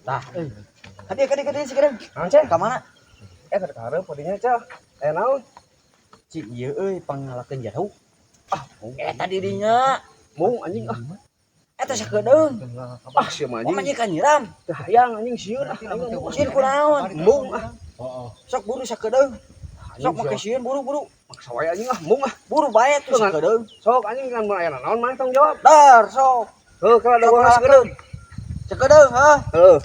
Tah, euy. Kadieu kadieu kadieu sekarang. Naon, Ceh? Ka mana? Eh, tadi karep padinya, Ceh. Eh, naon? Cik ieu euy pangalakeun jeruk. Ah, eta dirinya. Mung anjing ah. Eta sakedeung. Ah, sia mah Oh, anjing. majikan nyiram. Teu hayang anjing sieun ah. Aing mah. Sieun kunaon? Mung ah. Sok buru sakedeung. Sok Anjing, make sieun buru-buru. Maksa wae anjing ah, mung ah. Buru bae tuh Dengan- sakedeung. Sok anjing kan mun aya naon maneh tanggung jawab. Dar sok. Heuh, kalau ada Sok uang sakedeung. Sakedeung, heuh. Heuh.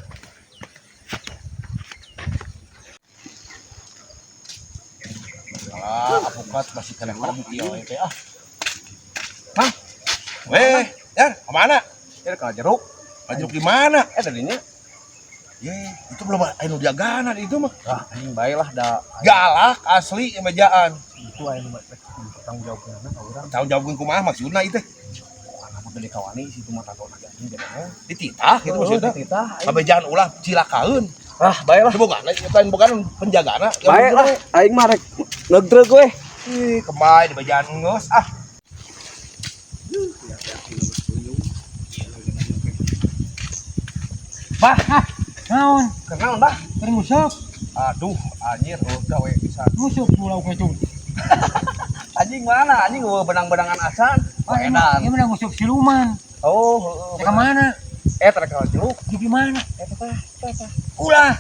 Ah, apukat masih kena parang ieu teh ah. Hah? Weh, Yar, kemana? Ya ka jeruk. Jeruk di mana? Eh tadinya Ye, itu belum aya nu jagana di itu mah. ah anjing bae lah da Galak asli bejaan. itu aya nu tanggung jawab ka urang. Tanggung jawabkeun kumaha maksudna ieu teh? Anak gede kawani situ mah tato lagi anjing jadana. Dititah gitu maksudna. Dititah. Kabejaan ulah cilakaeun. Ah, bae lah. Itu boga lain boga penjagana. Bae lah, aing mah rek ngegdreg we. Ih, kembali di bejaan geus ah. Bah, Naon? kenaon bah? Keur nguseup, Aduh, anjir eueuh gawe pisan. nguseup pulau ketung. Anjing mana? Anjing eueuh benang-benangan acan. Ah, Edan. Ieu mah nguseup siluman. Oh, heeh. Ka mana? Eh, terek ka jeruk. Di mana? Eh, tah, tah, tah. Ulah.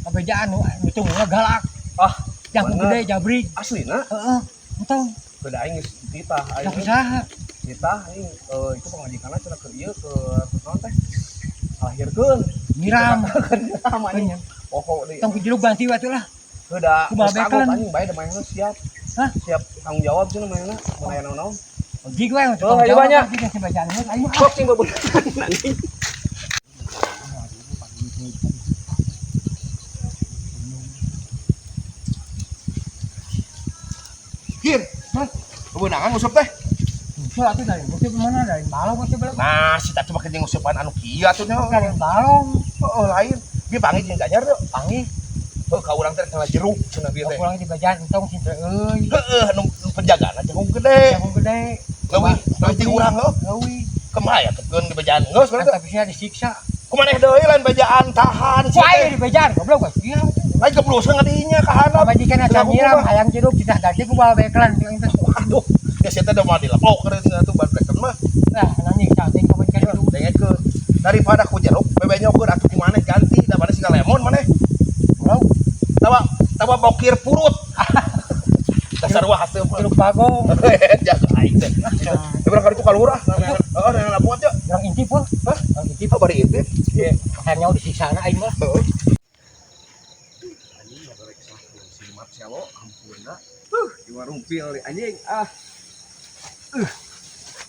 Kabejaan nu tunggu galak. Ah, Jangkung bener. gede jabrik. Aslina Heeh. Entong, beda aing geus dititah aing. jangkung saha? Dititah aing itu pamajikanna cenah ke ieu ke naon teh? Ngalahirkeun. Nyiram. Nyiram anjing. Poho deui. Tong ku jeruk ganti we atuh lah. Heuh da Kumaha geus kagok, bekelan. anjing bae da manehna siap. Hah? Siap tanggung jawab cenah manehna mun aya naon-naon. Jig we Oh, ayo banyak. Jig si bejaan geus aing mah. Sok sing bebeunangan anjing. Kir, Hah? kewenangan nguseup teh. Nguseup atuh dari nguseup mana dari balong nguseup balong. Nah, si tadi make jeung nguseupan anu kieu atuh nya. Dari balong. Oh, lain. Dia panggil jeung Ganyar tuh. Panggih. Heuh, ka urang teh kana jeruk cenah bieu teh. Kurang di bejaan entong sing teh euy. Heeh, nu penjagana jangkung gede. Jangkung gede. Leuwih, leuwih ti urang heuh. Leuwih. Kumaha ya keun di bejaan geus berarti. Tapi sia disiksa. Kumaneh deui lain bejaan tahan Ku aing di bejaan goblok geus. Iya. Lain kebluseun ngadinya ka handap. Pamajikan acan nyiram hayang jeruk ditah dadi ku bawa bekelan Waduh, ya sia teh da moal dilepok keur atuh ban mah. Nah, nanya cacing pamajikan itu. Dengekeun. Daripada ku jeruk bebenyokeun atuh ku maneh ganti da maneh siga lemon maneh. Bro, Tawa tawa bokir purut. Dasar wah hasil mah. jeruk bagong. Jaga aing teh. Ya urang ka ditu ka lurah. Heeh, neangan apuat ya. Orang intip wah. Hah? Orang intip. Oh, bari intip. Iya. Akhirnya disiksa na aing mah. Heeh. Anjing rek sah si Marcelo ampun da. Di warung pil di anjing ah.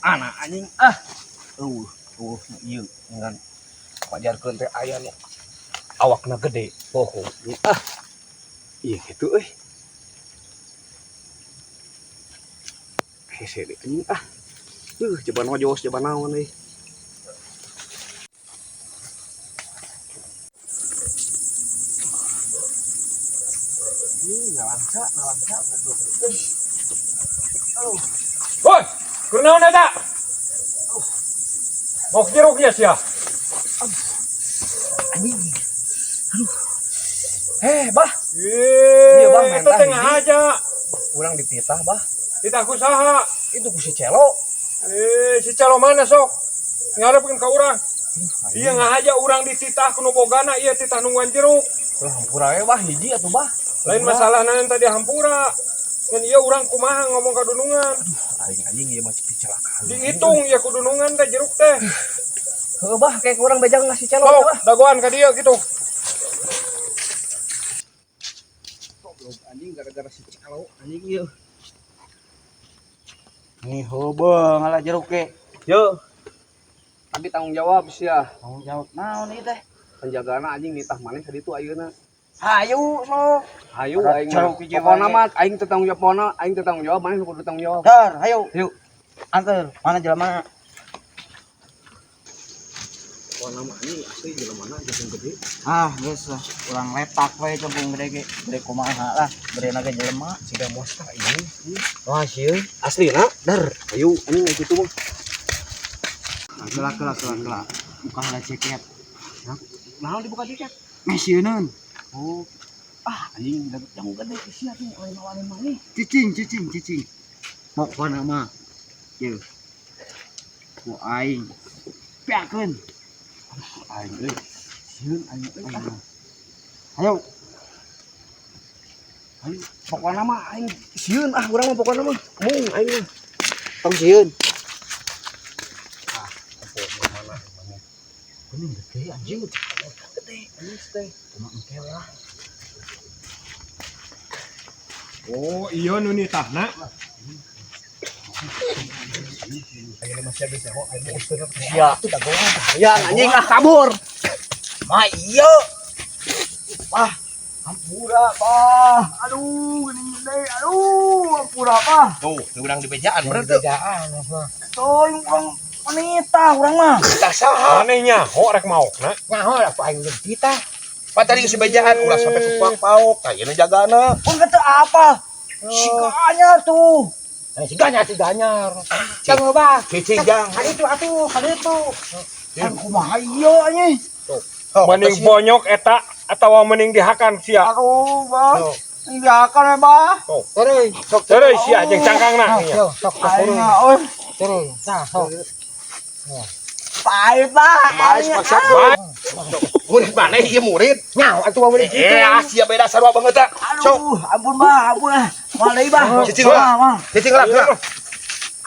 Anak anjing ah. Ieu ngan wajarkeun teh aya nu awakna gede poho. Ah. Ieu kitu euy. Hese deui anjing ah. Jeban hojos jeban naon euy. Ih, ngalangsa, ngalangsa goblok. Woi, kunaon eta? Mok jeruk ya sia. Anjing. Aduh. Eh, bah, Iya, Bah, itu mentah tengah hiji. aja. Urang dititah, bah. Ditah ku saha? Itu ku si Celo. Eh, si calo mana sok? Ngarepkeun ka urang. Iya ngahaja urang dititah ku nu bogana, ieu titah nungguan jeruk. Lah hampura we bah hiji atuh bah. Lain masalah naon tadi hampura. Ngan ieu urang kumaha ngomong ka dunungan. Aing anjing ieu mah kecelakaan. Dihitung ya ku dunungan teh jeruk teh. Heuh bah, kayak urang bejang ngasih Celo Sok, bah. dagoan ka dieu gitu. Goblok anjing gara-gara si Celo anjing ieu. Nih heubeung ngalah jeruk ge. Yo. Tapi tanggung jawab sia. Tanggung jawab naon ieu teh? Penjagana anjing nitah maneh ka ditu ayeuna. Hayu sok. Hayu Ada aing. jeruk hiji Pokona wae. mah aing teu tanggung jawab pokona, aing teu tanggung jawab maneh kudu tanggung jawab. Dar, hayu. Hayu. Anter, mana jelema? Pokona mah anjing asli jelemana jeung gede. Ah, geus lah. Urang letak we jempung gede ge. Gede kumaha lah, gede ge jelema. Siga monster ini. Wah, sieun. Aslina? Dar. Ayo anjing kayak gitu mah. Kela kela kela kela. Buka heula jaket. Naon dibuka jaket? Mesieuneun. Oh. Ah, anjing jang gede sia tuh lain lawan maneh. Cicing cicing cicing. Pokona mah. Yeuh. Ku aing. Piakeun. Aing euy. Sieun aing euy. Ah. Ayo. Aing pokona mah aing sieun ah urang mah pokona mah. Mung aing mah. Tong sieun. Ah, mana mana. Kuning gede anjing. Gede anjing teh. Kumaha engke we lah. Oh, iya nu nitahna. Ayeuna masih geus nyaho aing mah uskeun. Sia. Ya anjing ah kabur. Mah iya. Wah, ampura bah. Aduh, geuning gede. Aduh, ampura bah. Tuh, urang di bejaan bener tuh. Bejaan mah. Tuh, urang wanita urang mah. Tah saha? Maneh nyaho rek maokna. Nyaho lah ku aing geus titah. Pan tadi geus bejaan ulah sampai ke pauk-pauk. Tah ieu nu jagana. Pun kata apa? Si Ganyar tuh. Nah, si Ganyar si Ganyar. Jangan bah. Cicing jang. Kali itu atuh, kali itu. Kan kumaha ieu anjing. Mending bonyok eta atawa mending dihakan sia. Aduh, bah. Ini akan ya, bah. Terus, Sok Terus sia jeung cangkangna. Yo, sok sok Aing mah, euy. Terus, tah sok. Pahit, bah. Bae paksa. Bae. Murid mana ieu murid? Nyaho atuh boleh kitu. Eh, ah, sia beda sarua banget tah. Sok, Aduh, ampun, bah, ampun ah. Moal deui, bah. Cicing lah. Mah, mah. Cicing lah, geura.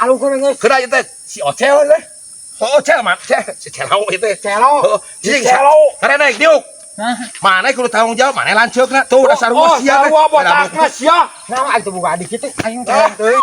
Alungkeun geus. Geura ieu teh si Ocel teh. Oh, Ocel mah, ceh, si Celo ieu teh. Celo. Heeh, cicing Celo. Karena diuk. Hah? Mana kudu tanggung jawab, mana lanceukna. Tuh dasar Oh, sia teh. sarua botakna sia. Nah, atuh boga adik kitu aing teh.